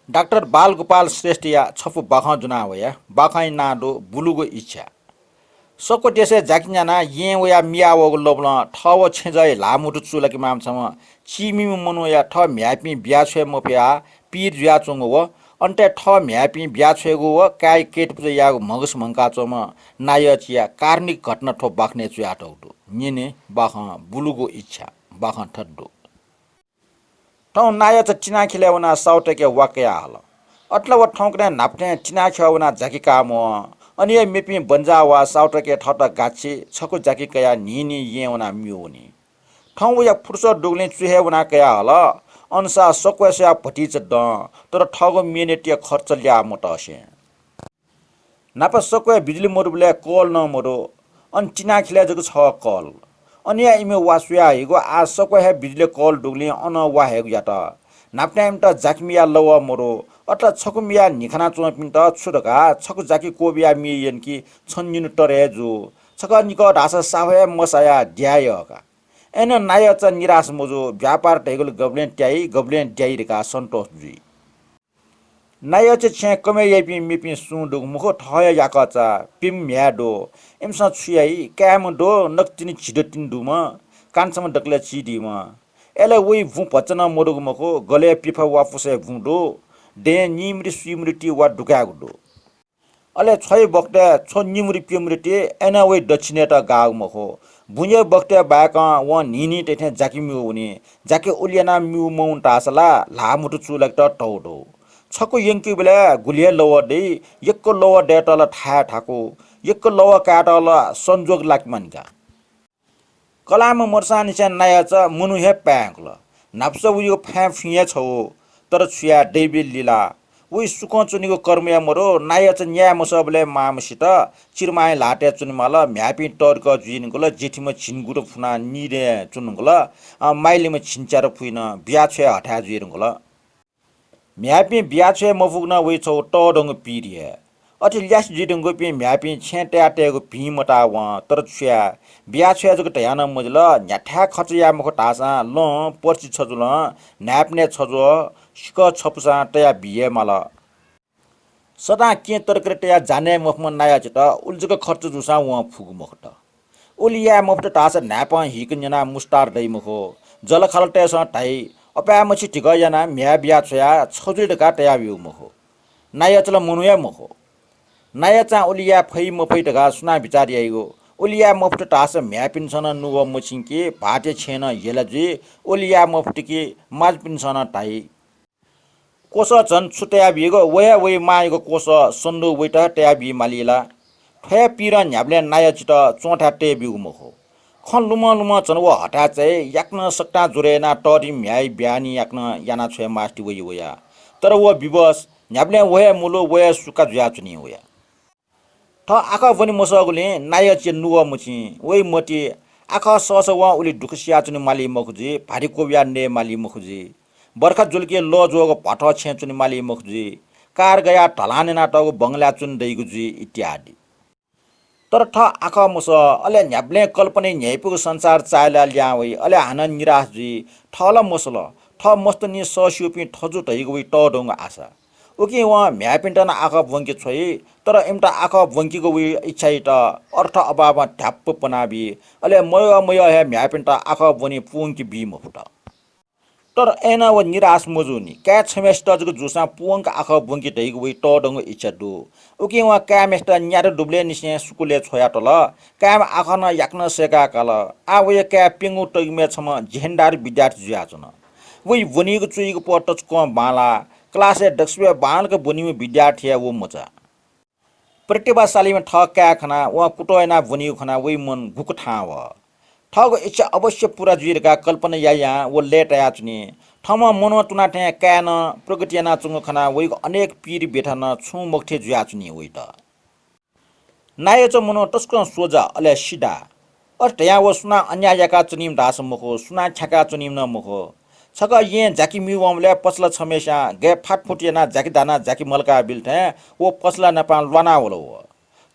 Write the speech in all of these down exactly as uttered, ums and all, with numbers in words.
डाक्टर बालगोपाल श्रेष्ठया छपु बाखं ज्वना वया। बाखंया नां दु बुलुगु इच्छा। सक्व देशय् जाकि न्यानाः येँ वयाः मिया वःगु लबलं थः व छेँजःया ल्हाःमूतु चूलाके माःम्ह छम्ह चीमिम्ह मनूया थः म्ह्याय्‌पिं बिया छ्वये मफयाः पीर जुयाच्वंगु व अन्तय् थः म्ह्याय्‌पिं बिया छ्वयेगु व काय् कय्‌पुजा यायेगु म्हगस म्हंकाच्वंम्ह नायःचाया कारुणिक घटना थ्व बाखनय् च्वयातःगु दु। न्यने बाखं बुलुगु इच्छा। बाखं थथे दु। थौं नायःचा चिनाखिलय् वनाः साउतय्‌के वा कयाहल। अथे ला व थौंकन्हय् न्हापा थें चिनाखिलय् वनाः जाकि काः मवं। अन हे मेपिं बन्जाः वा साउतय्‌के थःत गाछि छकू जाकि कयाः न्हिं न्हिं येँ वनाः म्यू वनी। थौं वया फुर्सद दुगुलिं चु हे वनाः कयाहल। अनसां सक्वय् स्वयाः भतिचा दं, तर थःगु मेहनतया खर्च ल्याः मतसे। न्हापा सक्वय् बिजुली मदुबलय् कल नं मदु। अन चिनाखिलय् जक छगः कल। अन हे इमि वा स्वयाः हइगु, आः सक्वय् हे बिजुली कल दुगुलिं अनं वा हयेगु यात। न्हापा थें इमित जाकि मिया लवः मदु। अथे ला छकू मिया न्हि खानाच्वंपिन्त छु धकाः छकू जाकि क्वबिया मि यन कि छन्हु निन्हु तरे हे जू। छकः निकः धाःसा साहू हे मसायाः द्याये यः का। अय्‌नं नायःचा निराश मजू, व्यापार धइगु ला गबलें त्याइ, गबलें द्याइ धकाः सन्तोष जुइ। नायःचा छेँय् कमय् याइपिं मेपिं सुं दुगु मखु, थः हे याकःचा प्यम्ह म्ह्याय् दु। इमिसं छु याइ, काय्‌म्ह दु, नकतिनि झिदँ तिनि दुम्ह, कान्छाम्ह दकलय् चिधीम्ह। अले वइ बुँ भचा नं मदुगु मखु, गलय् पिफः वा पुसय् बुँ दु, दँय् निमुरि स्वीमुरि ति वा दुकायेगु दु। अले छ्वइ बखतय् छ्व निमुरि प्यमुरि ति, अय्‌नं वइ दक्षिणय्‌त गाःगु मखु। बुँया बखतय् बाय्‌कं वं न्हिं न्हिं तइथें जाकि म्यू वनी। जाकि उलि यानाः म्यू मवं धाःसा ला ल्हाःमूतु चूलाकेत तःधू। छकू यंकेबलय् गुलि हे लवः दइ, यक्व लवः दयेत ला थाय् थाकु, यक्व लवः कायेत ला संजोग लाकेमानि का। कलाःम्ह मदुसांनिसें नायःचा मनू हे पाय्‌यंकल। न्हापासा वइगु फाँय् फुइँ हे छगू, तर छु याये, दैवया लीला। वइ सुकं च्वनीगु कर्मया मदु, नायःचा न्याये मसःबलय् मांम्हसित चिरमांया ल्हातय् च्वनेमाल, म्ह्याय्‌पिं तःधिकः जुइ धुंकल, जेठीम्ह झिंगुत फुनाः निदँय् च्वने धुंकल, अ, माइलिम्ह झिंच्यादँ फुइन, बिया छ्वये हथाय् जुइ धुंकल। म्ह्याय्‌पिं बिया छ्वये मफुगु नं वइ छगू तःधंगु पीर हे। अथे ल्यासे जुइ धुंकूपिं म्ह्याय्‌पिं छेँय् तयातयेगु भिं मताः वं, तर छु याये, बिया छ्वये जक धयाः नं मजिल, न्ह्याथाय् खर्च याये मखु धाःसां लं, पर्सि छजुलं, न्हाय्‌पनय् छज्वः, सिकः छपुसां तयाः बी हे माल। सदां कें तरकारी तयाः जाने मफुम्ह नायःचात उलि जक खर्च जूसां वं फुगु मखुत। उलि याये मफुत धाःसा न्हाय्‌पं हीक न्यनाः मुस्तार दइ मखु। जःलाखःलातय्‌सं धाइ, अपाय्‌मछि धिकः यानाः म्ह्याय् बिया छ्वयाः छजुल धकाः तयाब्यूगु मखु। नायःचा ला मनू हे मखु। नायःचां उलि याये फइ मफइ धकाः सुनां बिचाः याइगु? उलि याये मफुत धाःसा म्ह्याय्‌पिन्सं नं नुगः मछिं कि भाःतया छेँय् नं ह्यला जुइ, उलि याये मफुत कि माजुपिन्सं नं धाइ। क्वसः झन छु तयाबीगु, व हे वइ मांयागु क्वसः सन्दु वइत हे तयाबी माली ला? थ्व हे पीरं न्ह्याबलें नायःचात च्वंथाय् तयेब्यूगु मखु। खँ लुमं लुमं झन व हथाय् चाहिँ याकनं सकतां ज्वरय् यानाः तःधि म्ह्याय् ब्यानी याकनं याना छ्वये मास्ति वइ वया। तर व विवश, न्ह्याबलें व हे मुलु, व हे सुका जुयाच्वनी वया। थः आखः ब्वने मसःगुलिं नायःचाया नुगः मछिं। वइ मति, आखः सःसा वं उलि दुःख सियाच्वने माली मखु जुइ, भारी क्वबिया नये माली मखु जुइ। बर्खा जुल कि लः ज्वःगु भ्वाथः छेँय् च्वने माली मखु जुइ। कार गयाः ढलान यानातःगु बंगलाय् च्वने दइगु जुइ इत्यादि। तर थः आखः मसः, अले न्ह्याबलें कल्पनाया न्ह्याइपुगु संसार चाःहिलाः लिहां वइ, अले हानं निराश जुइ। थः ला मसल, थः मस्तनिं सःस्यूपिं थजु धइगु वइ तःधंगु आशा। उकिं वं म्ह्याय्‌पिन्त नं आखः ब्वंके छ्वइ, तर इमित आखः ब्वंकेगु वइ इच्छायात अर्थ अभावं ध्याप्प पनाबी। अले मयः मयः हे म्ह्याय्‌पिन्त आखः ब्वनी पूवंके बी मफुत। तर अय्‌नं व निराश मजूनि। काय् छम्हय्‌सित जक जूसां पूवंक आखः ब्वंके धइगु वइ तःधंगु इच्छा दु। उकिं वं काय्‌म्हय्‌सित न्यात दुबलय् निसें सुकुलय् छ्वयातल। काय्‌म्ह आखः नं याकनं सय्‌काः काल। आः वया काय् प्यंगू तगिमय् छम्ह झेन्दार विद्यार्थी जुयाच्वन। वइ ब्वनीगु च्वइगु पः तसकं बांलाः। क्लासय् दक्वसिबय् बांलाक ब्वनीम्ह विद्यार्थी हे व मचा। प्रतिभाशालीम्ह थः काय् खनाः वं कुतः यानाः ब्वनीगु खनाः वइ मन गुकथां वः। थःगु इच्छा अवश्य पूरा जुइ धकाः कल्पना यायां व लय्‌तायाच्वनी। थःम्हं मनंतुना थें काय्‌नं प्रगति यानाच्वंगु खनाः वइगु अनेक पीर ब्यथा नं छुं मखुथें जुयाच्वनी वइत। नायःचा मनू तसकं सोझा, अले सिधा। अथे धयां व सुनां अन्याय याकाच्वनीम्ह धाःसा मखु, सुनां छ्याकाच्वनीम्ह नं मखु। छकः येँ जाकि म्यू वंबलय् पसला छम्हय्‌स्यां गय् फातफुत यानाः जाकि दानाः जाकि मलकाबिल थें व पसला नाप ल्वाना वल व।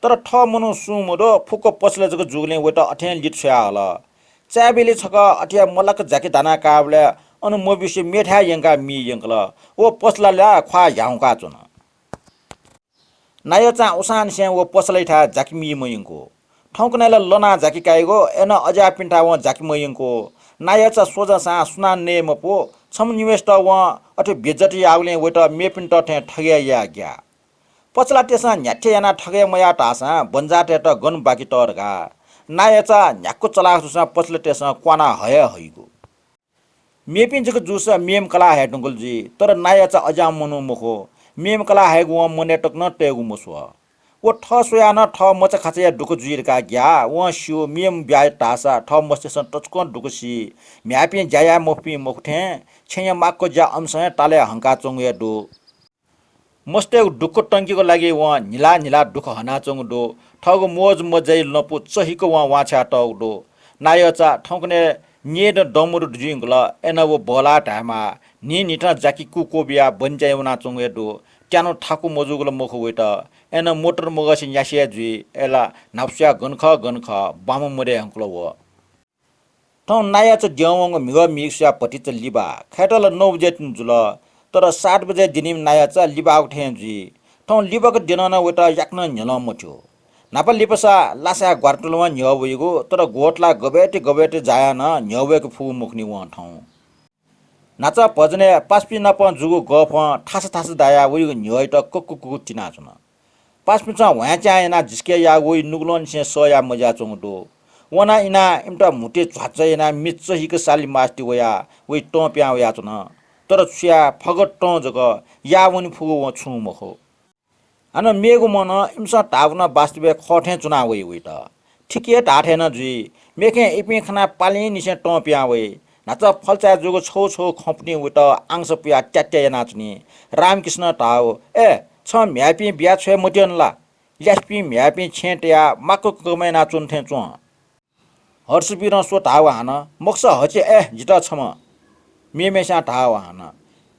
तर थः मनू सुं मदु, फुक्क पसला जक जूगुलिं वइत अथें लित स्वयाहल। चाय्‌बिलय् छकः अथे मलक जाकि दाना काःबलय् अन मब्यूसे मेथाय् यंकाः मी यंकल। व पसला ला ख्वाः ह्याउँका च्वन। नायःचां उसांनिसें व पसलाइथाय् जाकि मी मयंकू। थौंकन्हय् ला लनाः जाकि काइगु, अय्नं अज्याःपिन्थाय् वं जाकि मयंकू। नायःचा सोझासां सुनानं नये मफु। छम्ह निम्हेसित वं अथे बेइज्जत याःगुलिं वइत मेपिन्त थें थगय् याये ग्याः। पसलातय्सं न्ह्याथे यानाः थगय् मयाः धाःसां बन्जाःतय्त गन बाकि तः धकाः नायःचा न्ह्याक्व चलाख जूसां पसलातय्सं क्वानाः हये हइगु। मेपिं जक जूसा मेम्ह कलाः हये धुंकल जुइ, तर नायःचा अज्याःम्ह मनू मखु। मेम्ह कलाः हयेगु वं मनय् तक नं तयेगु मस्वः। व थः स्वयाः नं थः मचाखाचाया दुःख जुइ धकाः ग्याः। वं स्यू, मेम्ह ब्याहा धाःसा थः मस्तय्सं तसकं दुःख सी। म्ह्याय्पिं ज्या याये मफुपिं मखु थें छेँया माक्व ज्या अमिसं हे तालय् हंकाच्वंगु हे दु। मस्तय्गु दुःख तंकेगु लागि वं न्हिला न्हिला दुःख हनाच्वंगु दु। थःगु मोज मज्जाया लँपु चहिक वं वांछ्वया तःगु दु। नायःचा थौंकन्हय् न्येदँ दंमदु जुइगुलिं अय्नं व बहलाः धायेमाः न्हिं न्हिथं जाकि कुक्वबियाः बन्ज्या वनाच्वंगु हे दु। त्यानु थाकु मजूगु ला मखु वइत। अय्नं मोटर मगःसे न्यासि हे जुइ। अय्ला न्हापा स्वयाः गन खः गन खः, बांमं मदये धुंकल व। थौं नायःचा द्यं वंगु म्हिगः म्हिगः स्वयाः भतिचा लिबा। खय्त ला नौ बजे तिनि जुल, तर सात बजे दिनिम्ह नायःचा लिबाःगु थें जुइ। थौं लिबाक द्यनं नं वइत याकनं न्ह्यलं मथ्यू। न्हापा लिबासा लासाय् ग्वातुलावं न्ह्यः वइगु, तर ग्वतुला गबय्ति गबय्ति जायाः नं न्ह्यः वय्के फुगु मखुनि वं थौं। न्हाचः भजनय् पासापिं नाप जूगु गःफं थासा थासा दायाः वइगु न्ह्यःयात कक्वकुक्व तिनाच्वन। पासापिन्सं ह्वाँय् च्यां यानाः जिस्के याःगु वइ नुगलंनिसें सह याये मज्याःच्वंगु दु। वनाः इनाः इमित म्हुतुइ झ्वाच्च यानाः मि चहिक सालि मास्ति वयाः वइ तं पिहां वयाच्वन। तर छु याये, फगः तं जक, याः वने फुगु वं छुं मखु। हानं मेगु मनं इमिसं धाःगु नं वास्तवय् खः थें च्वना वइ वइत। ठीक हे धाःथें नं जुइ। मेखें इपिं खनाः पालिंनिसें तं पिहां वइ। न्हाचः फल्चाय् जूगु छगू छगू खंपुतिं वइत आंगस पुयाः त्यात्या यानाच्वनी। रामकृष्णं धाःगु, "ए, छं म्ह्याय्पिं बिया छ्वये मत्यन ला? ल्यासेपिं म्ह्याय्पिं छेँय् तयाः माक्व कमय् यानाच्वन थें च्वं।" हर्षवीरं स्व धाःगु हानं, "मखुसा हचे ए, जितः छम्ह।" मेम्हय्स्यां धाःगु हानं,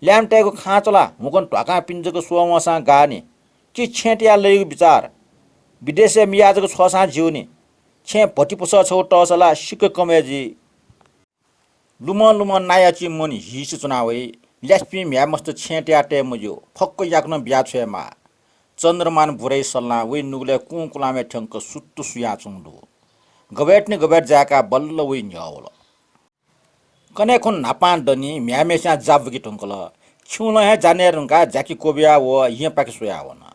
"ल्याय्म्ह तय्गु खाँचः ला हुंकन ध्वाखां पिने जक स्वः वंसां गाः नि। छि छेँय् तयाः लइगु बिचाः। विदेशय् मियाः जक छ्वःसां ज्यू नि। छेँय् भति पुसः छगू तःसा ला सिक्क कमय् जुइ।" लुमं लुमं नायःचाया मन हीसे च्वना वइ। ल्यासेपिं म्ह्याय्मस्त छेँय् तयाः तये मज्यू, फक्व याकनं बिया छ्वयेमाः। चन्द्रमान बुराइ सल्लां वइ नुगलय् कुंकुलामय् थ्यंक सुत्त सुयाच्वंगु दु। गबय्तिनि गबय्ति जाय्काः बल्ल वइ न्ह्यः वल। कन्हय् खुन्हु न्हापां दनि म्ह्याय्म्हय्स्यां जा बुके धुंकल। खिउँलं हे जा नये धुंकाः जाकि क्वबिया व येँपाखे स्वयाः वन।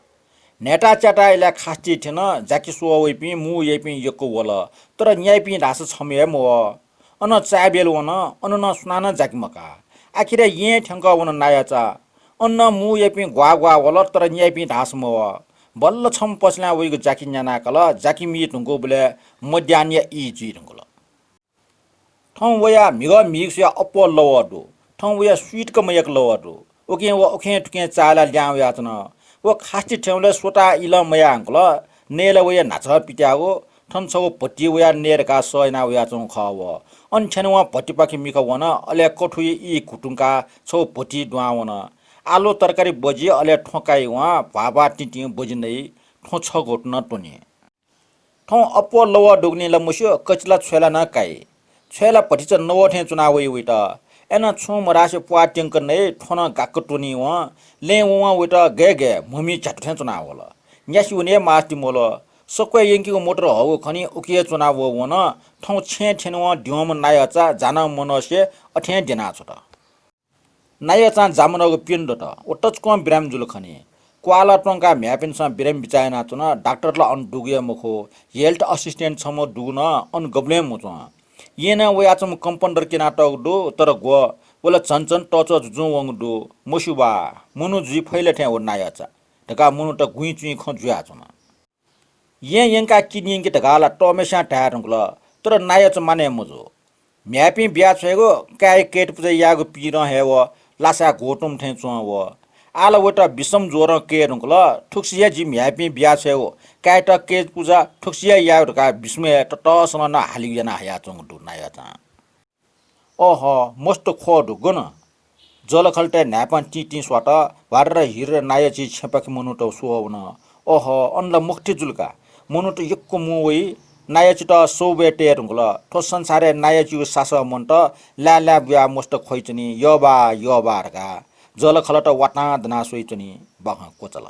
न्हय्ताः च्याताः इलय् खास्ति थ्यन। जाकि स्वः वइपिं मू याइपिं यक्व वल, तर न्याइपिं धाःसा छम्ह हे मवः। अन चाय् ब्यल वन, अन नं सुनानं जाकि मकाः। आखिरय् येँय् थ्यंकः वन नायःचा। अन नं मू याइपिं ग्वाः ग्वाः वल, तर न्याइपिं धाःसा मवः। बल्ल छम्ह पसलय् वइगु जाकि न्यानाकल। जाकि मी धुंकूबलय् मध्याह्नया ई जुइ धुंकल। थौं वया म्हिगः म्हिगः स्वयाः अप्वः लवः दु। थौं वया स्वीतक मयय्क लवः दु। उकिं व उखें थुखें चाःहिलाः ल्याहां वयाच्वन। व खास्ति थ्यंबलय् स्वताः इलं मयाः धुंकल। नयेला वया न्हाचः पित्याःगु। थन छगू भति वयाः नये धकाः सह यानाः वयाच्वंगु खः व। अन थ्यनेवं भतिपाखे मिखा वन, अले कथुया ई घुतुंकाः छगू भति दुहां वन। आलु तरकारी बजि, अले थ्वँ काइवं भ्वाभ्वा तिंतिं बजि नइ, थ्वँ छघोतुं नं त्वनी। थौं अप्वः लवः दुगुलिं ला मस्यू, कचिला छ्वय्ला नं काइ। छ्वय्ला भतिचा नवः थें च्वना वइ वइत। अय्नं छुं मधासे प्वाः त्यंक नइ, थ्वँ नं गाक्क त्वनीवं। लँय् वंवं वइत गय् गय् म्हमि झ्यातु थें च्वना वल। न्यासि वने हे मास्ति मवल। सक्वय् यंकीगु मोटर हःगु खनी उकी हे च्वना वः वन। थौं छेँय् थ्यनेवं द्यंम्ह नायःचा जानं मनसे अथें द्यनाछ्वत। नायःचां जामनःगु पिने दत। व तच्कुवं बिरामी जुल खनी। क्वाःलः त्वंकाः म्ह्याय्पिन्सं बिरामी बिचाः यानाच्वन। डाक्टर ला अन दुगु हे मखु। Health assistant छम्ह दुगु नं अन गबलें मच्वं। येँनं वयाच्वंम्ह compounder क्यनातःगु दु, तर ग्व, व ला झन झन तःच्वः जुजुं वंगु दु। मस्यू बा, मनू जुइ फइ ला थें व नायःचा धकाः मनूत गुँइचुँइ खँ जुयाच्वन। येँ यंकाः किने यंके धकाः ला तःम्हय्स्यां धाये धुंकल, तर नायःचा मानय् मजू। म्ह्याय्पिं बिया छ्वयेगु, काय् कय्त पुजा यायेगु पीरं हे व लासाय् घोतुंम्ह थें च्वं व। आः ला वइत विषम ज्वरं कये धुंकल। थुगुसी हे जि म्ह्याय्पिं बिया छ्वयेगु, काय्त कय्त पुजा थुगुसी हे यायेगु धकाः विषमय् हे ततःसलं नं हालिगु याना हयाच्वंगु दु नायःचां। अह, मस्त ख्वः दु गन। जःलाखःलातय् न्हाय्पं तिंतिं स्वात। ह्वारर हिरर नायःचाया छेँपाखे मनूत स्वः वन। अह, अन ला मखुथि जुल का। मनूत यक्व मू वइ। नायःचित सोबय् तये धुंकल। थ्व संसारय् नायःचिगु सासः मन्त लाय् लाय् बुयाः मस्त ख्वइच्वनी, यःबाः यःबाः धकाः जःलाखःलात वातां दनाः स्वइच्वनी बाखं क्वचाल।